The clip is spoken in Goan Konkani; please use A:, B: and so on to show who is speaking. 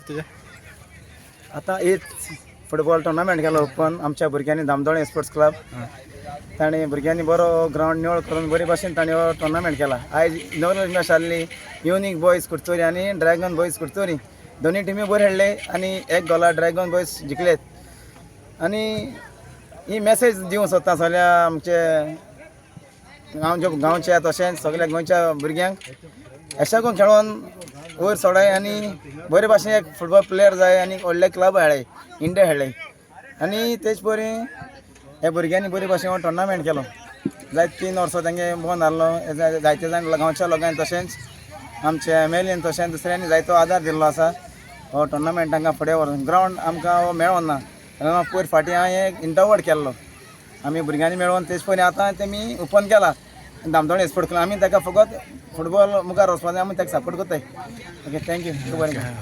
A: तुझ्या
B: आता एक फुटबॉल टुर्नामेंट केलो ओपन आमच्या भुरग्यांनी धामदोळे स्पोर्ट्स क्लब. ताणें भुरग्यांनी बरो ग्रावंड निवळ करून बरे भाशेन ताणें हो टुर्नामेंट केला. आयज नवल मॅच आहली, युनीक बॉयज कुडचोरी आनी ड्रॅगन बॉयज कुडचोरी. दोनी टिमी बरे खेळ्ळे आनी एक गोला ड्रॅगन बॉयज जिखलेत. आनी ही मॅसेज दिवंक सोदता सगळ्या आमचे गांवच्या गांवच्या तशेंच सगळ्या गोंयच्या भुरग्यांक, अशें करून खेळोन वयर सोडाय आनी बरे भाशेन एक फुटबॉल प्लेयर जाय आनी व्हडले क्लब खेळ्ळे, इंडिया खेळ्ळे. आनी तेच परी ह्या भुरग्यांनी बरे भाशेन हो टुर्नामेंट केलो. जायते 3 वर्सां तेंगे बंद आहलो. जायते जाण गांवच्या लोकांनी तशेंच आमचे एम एल एन तशेंच दुसऱ्यांनी जायतो आदार दिल्लो आसा हो टुर्नामेंट तांकां फुडें व्हरून. ग्रावंड आमकां हो मेळोना. पयर फाटीं हांवें एक इंटरवट केल्लो आमी भुरग्यांनी मेळोन. तेच पयलीं आतां तेमी ओपन केला धामदोळे स्पोर्ट क्लब. आमी ताका फकत फुटबॉल मुखार वचपा जाय, आमी ताका सपोर्ट करताय. ओके, thank you, बरें.